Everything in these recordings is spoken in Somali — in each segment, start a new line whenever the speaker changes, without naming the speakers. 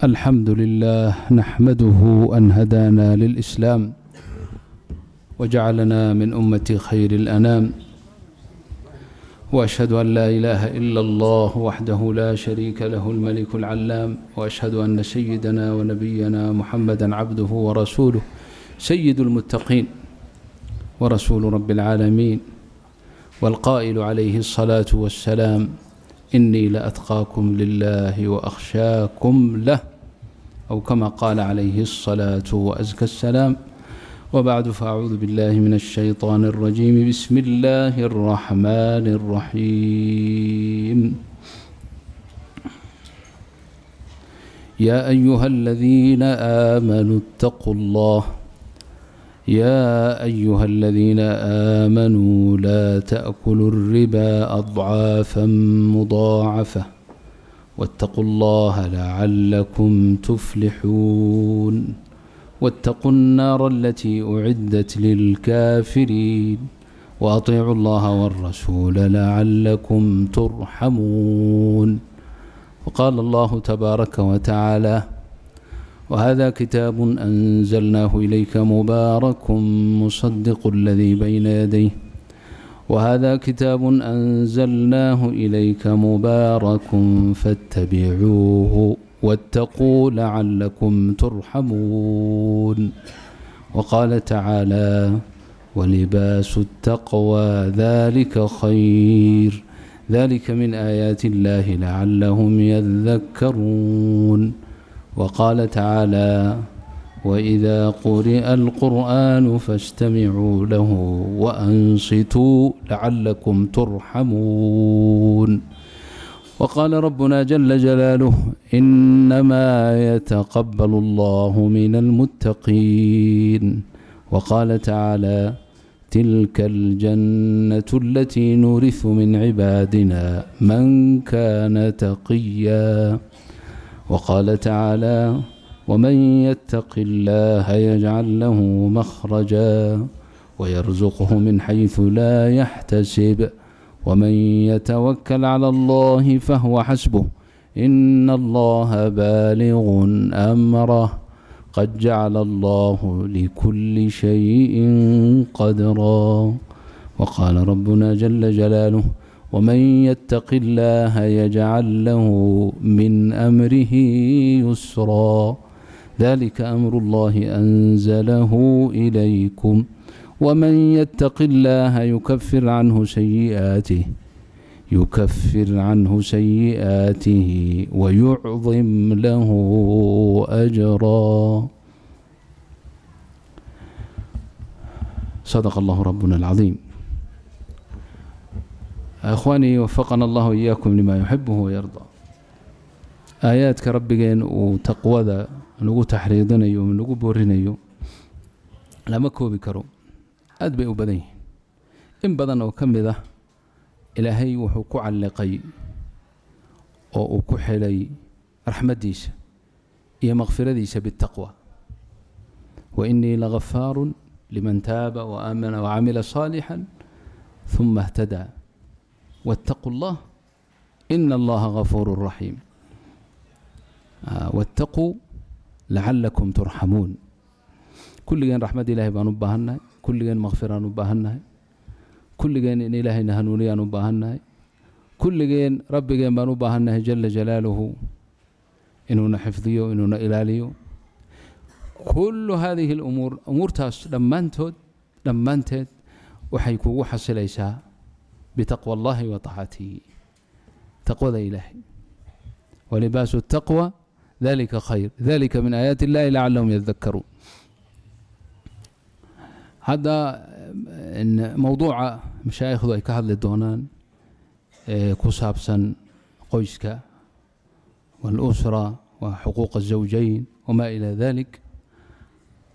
الحمد لله نحمده أن هدانا للإسلام وجعلنا من أمة خير الأنام، وأشهد أن لا إله إلا الله وحده لا شريك له الملك العلام، وأشهد أن سيدنا ونبينا محمدا عبده ورسوله سيد المتقين ورسول رب العالمين، والقائل عليه الصلاة والسلام: إني لأتقاكم لله وأخشاكم له، أو كما قال عليه الصلاة وأزكى السلام. وبعد، فأعوذ بالله من الشيطان الرجيم. بسم الله الرحمن الرحيم. يا أيها الذين آمنوا اتقوا الله، يا أيها الذين آمنوا لا تأكلوا الربا أضعافا مضاعفة واتقوا الله لعلكم تفلحون، واتقوا النار التي أعدت للكافرين، وأطيعوا الله والرسول لعلكم ترحمون. وقال الله تبارك وتعالى: وهذا كتاب أنزلناه إليك مبارك مصدق الذي بين يديه، وهذا كتاب أنزلناه إليك مبارك فاتبعوه واتقوا لعلكم ترحمون. وقال تعالى: ولباس التقوى ذلك خير، ذلك من آيات الله لعلهم يذكرون. وقال تعالى: وإذا قرئ القرآن فاستمعوا له وأنصتوا لعلكم ترحمون. وقال ربنا جل جلاله: إنما يتقبل الله من المتقين. وقال تعالى: تلك الجنة التي نورث من عبادنا من كان تقيا. وقال تعالى: ومن يتق الله يجعل له مخرجا ويرزقه من حيث لا يحتسب، ومن يتوكل على الله فهو حسبه، إن الله بالغ أمره، قد جعل الله لكل شيء قدرا. وقال ربنا جل جلاله: ومن يتق الله يجعل له من أمره يسرا، ذلك أمر الله أنزله إليكم، ومن يتق الله يكفر عنه سيئاته ويعظم له أجرا. صدق الله ربنا العظيم. أخواني، وفقنا الله إياكم لما يحبه ويرضى. aayaadka rabbigeen uu taqwada nagu taxriidinayo, nagu boorinayo, lama koobi karo, aad bay u badan yihiin. In badan oo ka mid ah Ilaahay wuxuu ku calliqay oo uu ku xidhay raxmaddiisa iyo makfiradiisa bitaqwa. Wa inii laghafaarun liman taaba wa aamana wacamila saalixan huma ihtadaa, wattaquu allah ina allaha ghafuurun raxiim, wattaquu lacalakum turxamuun. Kulligeen raxmad Ilaahay baan u baahannahay, kulligeen makfiraan u baahannahay, kulligeen in Ilaahayna hanuuniyaan u baahannahay, kulligeen rabbigeen baan u baahannahay jala jalaaluhu inuuna xifdiyo, inuuna ilaaliyo. Kullu haadihi alumuur, umuurtaas dhammaantood dhammaanteed waxay kugu xasilaysaa bitaqwa allahi wa taacatihi, taqwada Ilaahay. Walibaasu taqwa dalika khayr, dalika min aayaati illahi lacalahum yadakaruun. Hadda mowduuca mashaayikhdu ay ka hadli doonaan ee ku saabsan qoyska waalusra wa xuquuq azawjayn wamaa ilaa dalik,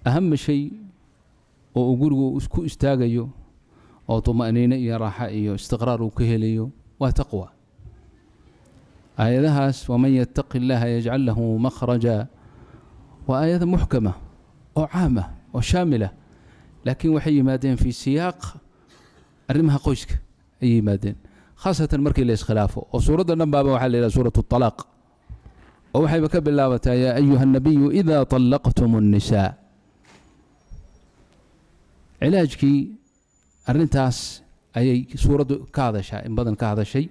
ahama shay oo uu gurigu isku istaagayo oo tuma'niine iyo raaxa iyo istiqraar uu ka helayo waa taqwa. Aayadahaas waman yattaqi illaha yajcal lahu makhraja waa aayada muxkama oo caama oo shaamila, laakiin waxay yimaadeen fii siyaaq arrimaha qoyska ayay yimaadeen, khaasatan markii la iskhilaafo. Oo suuradda dhan baaba waxaa la yidhaha suurat alaaq. Oo waxayba ka bilaabataa yaa ayuha nabiyu idaa طallaqtum الnisaa. Cilaajkii arrintaas ayay suuraddu ka hadashaa, in badan ka hadashay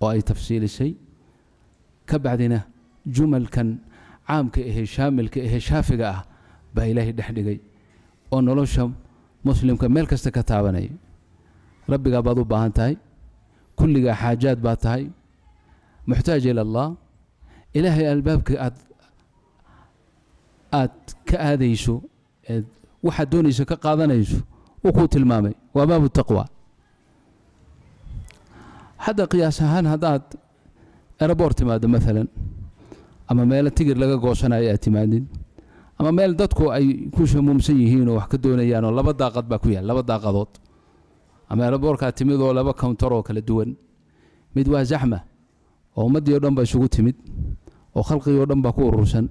oo ay tafsiilisay. Ka bacdina jumalkan caamka ahee, shaamilka ahee, shaafiga ah baa Ilaahay dhex dhigay oo nolosha muslimka meel kasta ka taabanaya. Rabbigaa baad u baahan tahay, kulligaa xaajaad baad tahay, muxtaaj ila Allah. Ilaahay albaabka aad ka aadayso eed waxaad doonayso ka qaadanayso uu kuu tilmaamay, waa baabu taqwa. Hadda qiyaas ahaan, haddaad airport timaado maalan, ama meelo tigir laga goosanayo aad timaadid, ama meel dadku ay ku shamuumsan yihiin oo wax ka doonayaan, oo laba daaqad baa ku yaal, laba daaqadood, ama airportkaa timid oo laba counter oo kala duwan, mid waa zaxma oo ummaddii o dhan ba isugu timid oo khalqigii o dhan baa ku urursan,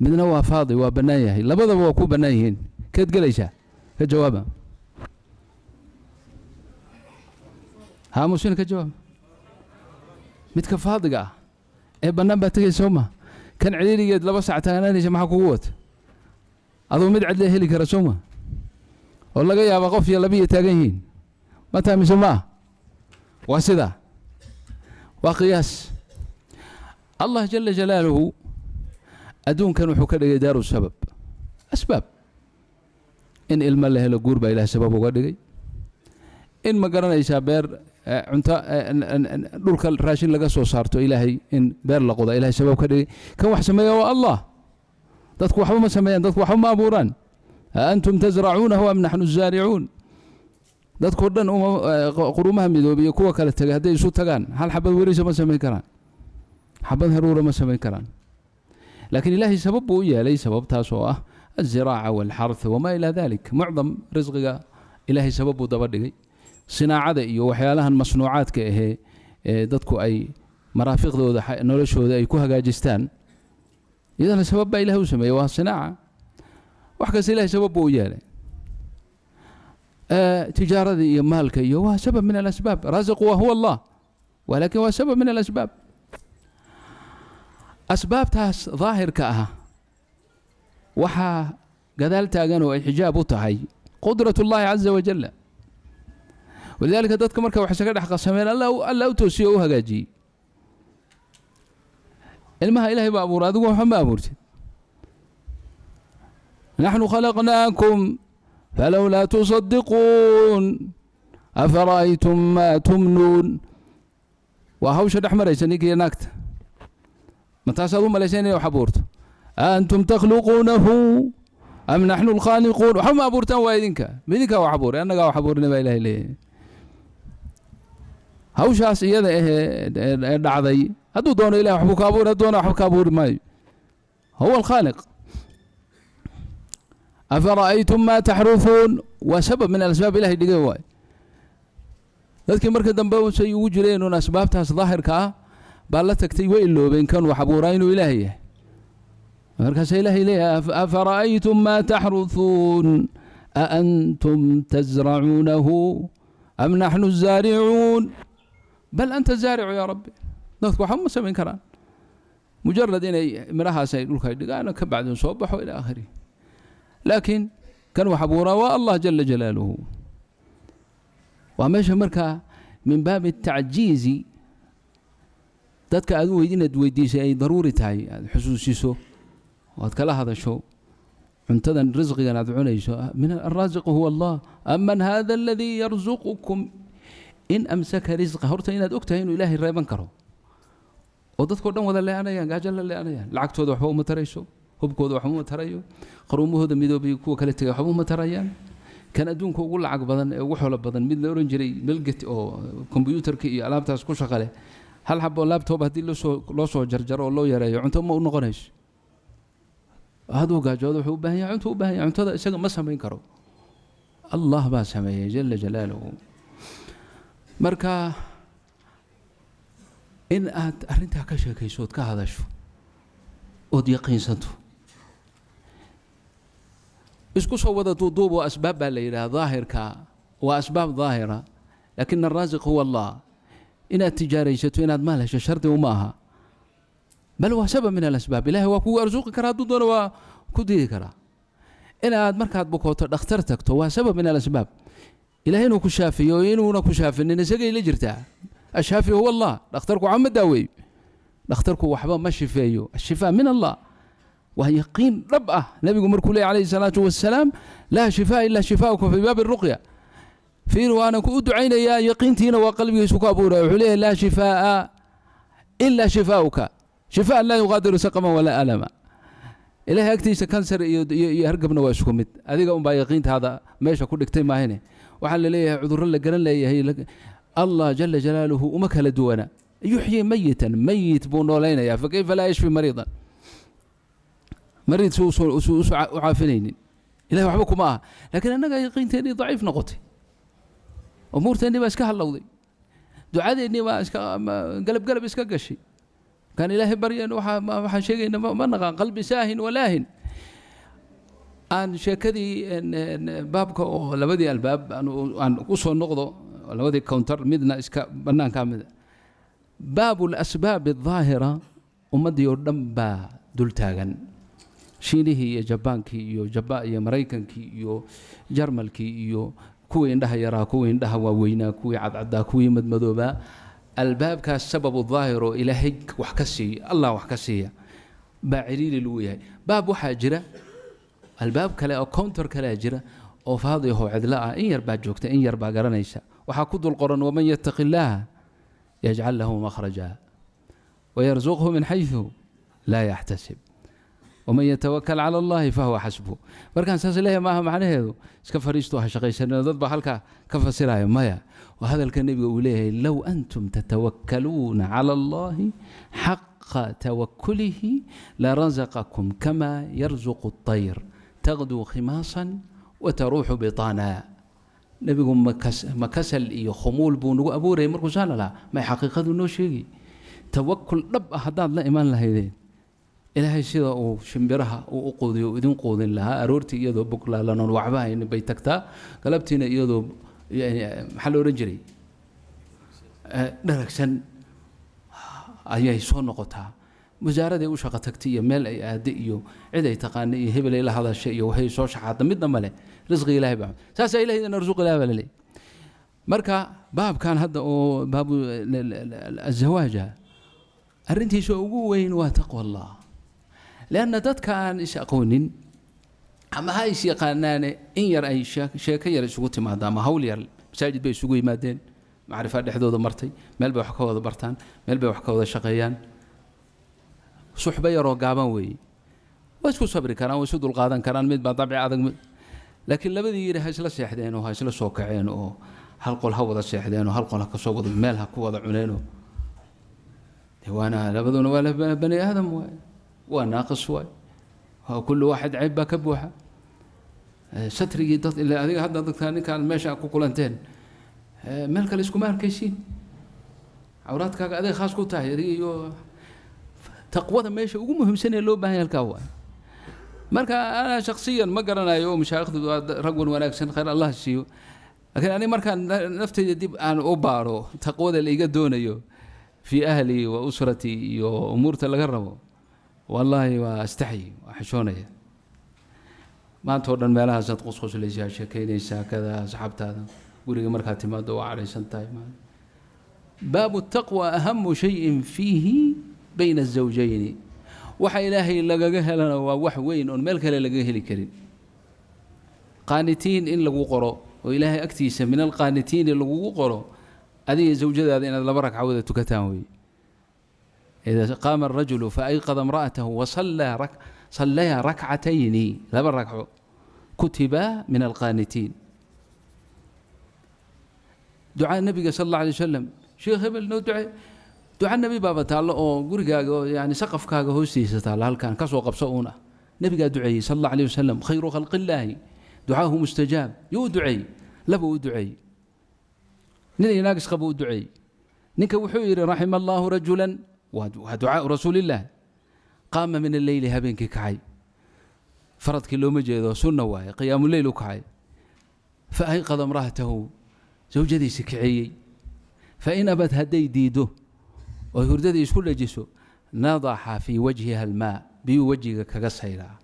midna waa faadi, waa bannaan yahay. Labadaba waa ku bannaan yihiin, keed gelaysaa? Ka jawaaba. Haamusin, ka jawaaba. Midka faadiga ah ee bannaan baa tegaysa, soo ma? Kan ciriirigeed 2 sac taagnaanaysa maxaa kugu wata? Aduu mid cidle heli kara, soo ma? Oo laga yaaba qof iyo labiyo taagan yihiin. Ma tahay mise ma ah? Waa sidaa, waa qiyaas. Allah jala jalaaluhu adduunkan wuxuu ka dhigay daaru sabab, asbaab. In ilmo la helo, guur baa Ilaah sabab uga dhigay. In, ma garanaysaa, beer cunto, dhulka raashin laga soo saarto, Ilaahay in beer la qoda Ilahay sabab ka dhigay. Kan wax sameeya waa Allah. Dadku waxba ma sameeyaan, dadku waxba ma abuuraan. A antum tasracuunahu am naxnu zaaricuun? Dadkoo dhan, Qurumaha Midoobay iyo kuwa kale tegay, hadday isu tagaan, hal xabad weriisa ma samayn karaan, xabad haruura ma samayn karaan. Laakiin Ilaahay sabab buu u yeelay, sababtaas oo ah aziraaca walxarth wamaa ilaa dalik. Mucdam risqiga Ilaahay sabab buu daba dhigay. Sinaacada iyo waxyaalahan masnuucaadka ahee ee dadku ay maraafiqdooda, noloshooda ay ku hagaajistaan, iyadana sabab baa Ilahay u sameeyey, waa sinaaca. Wax kasta Ilahay sabab buu u yeelay. Tijaarada iyo maalka iyo waa sabab min alasbaab. Raasiqu waa huwa Allah, walakin waa sabab min alasbaab. Asbaabtaas daahirka ah waxaa gadaal taagan oo ay xijaab u tahay qudrat اllahi caza wajala. Walidaalika dadka marka wax isaga dhex qasameen, Alla u toosiye oo u hagaajiyey. Ilmaha Ilahay baa abuuray, adigu waxba ma abuurtid. Naxnu khalaqnaakum falowlaa tusadiquun afara'aytum maa tumnuun. Waa hawsha dhex maraysa ninkiiyo naagta. Ma taasaad u malaysa inay wax abuurto? Antum takhluquunahu am naxnu alkhaaliquun? Waxba ma abuurtaan, waa idinka, ma idinkaa wax abuuray? Annagaa wax abuurnay baa Ilahay leeyahay. Hawshaas iyada ahee ee dhacday, hadduu doono Ilahay waxbuu ka abuuri, hadduu doono waxba ka abuuri maayo. Huwa alkhaaliq. Afara'aytum maa taxrufuun waa sabab min alasbaab Ilahay dhigay waay. Dadkii marka dambe say ugu jireen un asbaabtaas daahirka ah baa la tagtay, way iloobeen kan wax abuuraa inuu Ilaahay yahay. Markaasa Ilaahay leeyahay: afara'aytum maa taxrufuun a antum tasracuunahu am naxnu zaaricuun? Bal anta zaaricu yaa rabbi. Dadku waxba ma samayn karaan, mujarad inay midhahaas ay dhulka ay dhigaan, ka bacdin soo baxo, ila aakhirihi. Laakiin kan wax abuuraa waa Allah jala jalaaluhu. Waa meesha markaa min baabi tacjiizi dadka aad u inaad weydiisay ay daruuri tahay, aad xusuusiso oo aad kala hadasho cuntadan, risqigan aad cunayso, min alraasiqu huwa Allah. Aman hada aladii yarzuqukum in amsaka risqa. Horta inaad og tahay inuu Ilaahay reeban karo oo dadkao dhan wada leeanayaan, gaajo la leeanayaan, lacagtooda waxba uma tarayso, hubkooda waxba uma tarayo, Qaruumahooda Midoobay kuwa kala tegay waxba uma tarayaan. Kan adduunka ugu lacag badan ee ugu xoolo badan, mid la oran jiray Bill Gates oo kombyuutarka iyo alaabtaas ku shaqa leh, hal xabo laptop haddii loo soo jarjaro oo loo yareeyo, cunto ma u noqonayso. Hadduu gaajoodo wuxuu u baahan yahay cunto, u baahan yahay cuntada. Isaga ma samayn karo, Allah baa sameeyey jala jalaaluhu. Marka in aad arrintaa ka sheekayso ood ka hadasho ood yaqiinsanto, isku soo wada duuduub oo asbaab baa la yidhaha. Daahirka waa asbaab daahira, lakin araasiq huwa Allah. Inaad tijaaraysato, inaad maal hesho, shardi uma aha. Bal waa sabab min alasbaab. Ilahay waa kugu arsuqi karaa, hadduu doono waa ku diidi karaa. Inaad markaad bukooto dhakhtar tagto waa sabab min alasbaab. Ilahay inuu ku shaafiyo inuuna ku shaafinin isagay la jirtaa. Ashaafi huwa Allah. Dhakhtarku waxba ma daaweeyo, dhakhtarku waxba ma shifeeyo. Ashifaa min Allah, waa yaqiin dhab ah. Nebigu markuu leey calayhi salaatu wasalaam: "Laa shifaa ilaa shifaauka", fi baabi ruqya fiir, waana ku u ducaynayaa, yaqiintiina waa qalbigiisu ku abuuraya. Wuxuu leeyahay: "Laa shifaa'a ilaa shifaauka, shifaan laa yuqaadiru saqama walaa alama." Ilahay agtiisa kansar iyo hargabna waa isku mid. Adiga unbaa yaqiintaada meesha ku dhigtay maahine. Waxaa la leeyahay cudurro la garan leeyahay, Allah jala jalaaluhu uma kala duwana. Yuxyi mayitan, mayit buu noolaynayaa, fakayfa laa yashfi mariidan? Mariid su u caafinaynin ilahay waxba kuma aha. Laakiin annaga yaqiinteennii daciif noqotay, umuurteennii baa iska hallowday, ducadeennii baa iska galab galab iska gashay. Markaan Ilaahay baryayno waxaan sheegayna ma naqaan, qalbi saahin walaahin. Aan sheekadii baabka oo labadii albaab aan u soo noqdo, labadii counter, midna iska bannaankaa mida baabu alasbaab aldaahira. Ummaddii oo dhan baa dul taagan, Shiinihii iyo Jabaankii iyo Jaba iyo Maraykankii iyo Jarmalkii iyo kuwii indhaha yaraa, kuwii indhaha waaweynaa, kuwii cadcadaa, kuwii madmadoobaa. Albaabkaas sababu daahir oo Ilaahay wax ka siiya, Allah wax ka siiya, baa ciriiri lagu yahay. Baab waxaa jira, albaab kale oo counter kalea jira oo faadi ahoo cidlo ah. In yar baa joogta, in yar baa garanaysa. Waxaa ku dul qoran: "Waman yattaqi illaaha yajcal lahu makhraja wayarsuqhu min xayثu laa yaxtasib, waman yatawakal cala Allahi fahuwa xasbuh." Markaan saas leeyahay, maaha macnaheedu iska fariisto, ha shaqaysanino. Dad baa halkaa ka fasiraya. Maya, waa hadalka Nebiga uu leeyahay: "Low antum tatawakkaluuna cala Allahi xaqa tawakulihi larazaqakum kama yarzuqu الطayr tagduu khimaasan wataruuxu bitaana." Nebigu makasal iyo khumuul buu nagu abuurayay markuu saana lahaa? May, xaqiiqadu noo sheegi. Tawakul dhab ah haddaad la iman lahaydeen, Ilaahay sida uu shimbiraha uu u quudiyo uu idin quudin lahaa. Aroortii iyadoo boglaalanoon waxba haynin bay tagtaa, galabtiina iyadoo yani, maxaa la odhan jiray, dharagsan ayay soo noqotaa. Wasaaraday u shaqo tagtay iyo meel ay aadday iyo cid ay taqaanay iyo hebel ay la hadashay iyo waxay soo shaxaadda midna male. Risqiga Ilahay baa saasaa, Ilahay idin arsuqi lahaa baa la leeyahy. Marka baabkan hadda oo baabu azawaaja, arrintiisa ugu weyn waa taqwa Allah, lianna dadka aan is aqoonin ama ha is yaqaanaane, in yar ay sheeko yar isugu timaado ama hawl yar, masaajid bay isugu yimaadeen, macrifa dhexdooda martay, meel bay wax ka wada bartaan, meel bay wax ka wada shaqeeyaan, suxbo yaroo gaaban weeye, waa isku sabri karaan, waa isu dulqaadan karaan. Mid baa dabci adag mid, laakiin labadii yidhi ha isla seexdeen oo ha isla soo kaceen oo hal qol ha wada seexdeen oo hal qol ha kasoo wada, meel ha ku wada cuneen oo dee waana labaduna waa bani aadam waay, waa naaqis waay, waa kullu waaxid ceyb baa ka buuxa. Satrigii dad ila adiga hadda dadka ninkaan meesha ku kulanteen, meel kale iskuma arkaysiin, cawraadkaaga adiga khaas ku tahay, adiga iyo taqwada. Meesha ugu muhiimsan ee loo baahan yahay halkaa waay. Marka ana shakhsiyan ma garanayo, mashaayikhdu waa rag wan wanaagsan, khayr Allah siiyo, laakiin aniga markaan naftayda dib aan u baaro, taqwada la iga doonayo fi ahli wa usrati iyo umuurta laga rabo, wallahi waa astaxyi, waa xishoonaya. Maanta oo dhan meelahaasaad qusquslaysaa, sheekeynaysaa kada asxaabtaada, guriga markaad timaado waa cadhaysan tahay. Baabu taqwa ahamu shayin fiihi bayna azawjayni. Waxa Ilaahay lagaga helana waa wax weyn oon meel kale lagaga heli karin. Qaanitiin in lagu qoro oo Ilaahay agtiisa min alqaanitiini lagugu qoro, adiga zawjadaada inaad laba ragca wada tukataan wey. Ida qaama arajulu faayqada imra'atahu wasallaa rak sallaya rakcatayni, laba ragco, kutiba min alqaanitiin. Ducaa Nebiga sal alla alay wasalam, sheekh hebel noo ducee, duca nebi baaba taallo oo gurigaaga oo yani saqafkaaga hoostiisa taalla, halkan ka soo qabso uun ah. Nebigaa duceeyey sal alla alayh wasalam, khayru khalqillaahi, ducaahu mustajaab. Yuu u duceeyey? Laba u duceeyey, nin iyo naag isqaba u duceeyey. Ninka wuxuu yidhi: "Raxima Allahu rajulan", waa ducaau rasuulillaah, "qaama min alleyli", habeenkii kacay, faradkii looma jeedo, sunna waaye, qiyaamuleyl u kacay, "fa ayqada imra'atahu", zawjadiisa kaceeyey, "fain abad", hadday diido oo hurdadii isku dhajiso. Nadaxa fii wajhiha almaa, biyuu wejiga kaga sayraa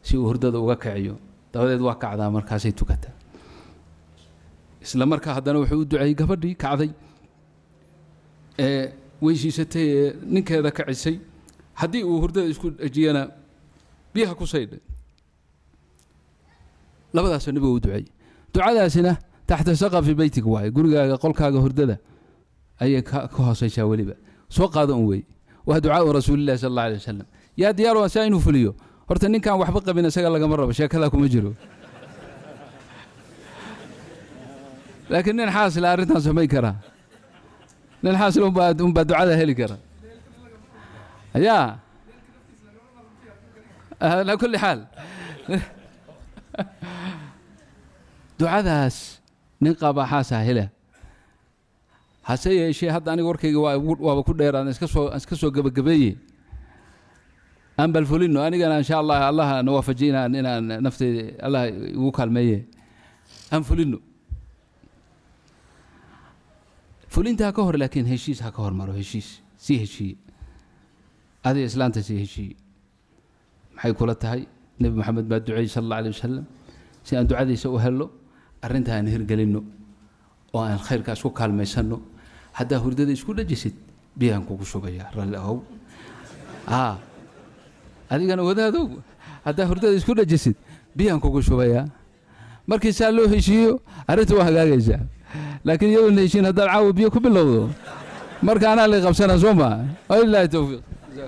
si uu hurdada uga kiciyo, dabadeed waa kacdaa, markaasay tukataa. Isla markaa haddana wuxuu u duceeyey gabadhii kacday ee weysiisatay ee ninkeeda kacisay, haddii uu hurdada isku dhejiyana biyaha ku saydhay. Labadaasoo nebiga u duceeyey. Ducadaasina taxta saqafi beytiga waaye, gurigaaga qolkaaga hurdada ayay ka hooseysaa. Weliba soo qaado un wey, waa ducaau rasuulillahi sal alla alay wasalam. Yaa diyaar waa saa inuu fuliyo? Horta ninkaan waxba qabin isaga lagama rabo, sheekadaa kuma jiro, laakiin nin xaasila arrintan samayn karaa, nin xaasila unbaa ducada heli kara. Yaa alaa kulli xaal, ducadaas nin qaba xaasaa hela. Hase yeeshee hadda aniga warkayga waaba ku dheeraan, iska soo gebagabeeye, aan bal fulino. Anigana insha allah Allah na waafajiye inaan nafteyda Allah igu kaalmeeye, aan fulino. Fulintaa ka hor laakiin heshiis ha ka hormaro, heshiis sii heshiiye, adiga islaanta sii heshiiye. Maxay kula tahay? Nebi Moxamed baa duceeyey sal alla alay wasalam, si aan ducadiisa u helno arrinta aan hirgelinno oo aan khayrka isku kaalmaysanno. Haddaa hurdada isku dhajisid, biyaan kugu shubaya, ralli ahow. Aa adigana wadaadow, haddaa hurdada isku dhajisid, biyaan kugu shubayaa. Markii saa loo heshiiyo arrinta waa hagaagaysaa, laakiin iyadoon la heshiin haddaad caawa biyo ku bilowdo, marka anaa lay qabsana, soo maa? Walilaahi towfiiq.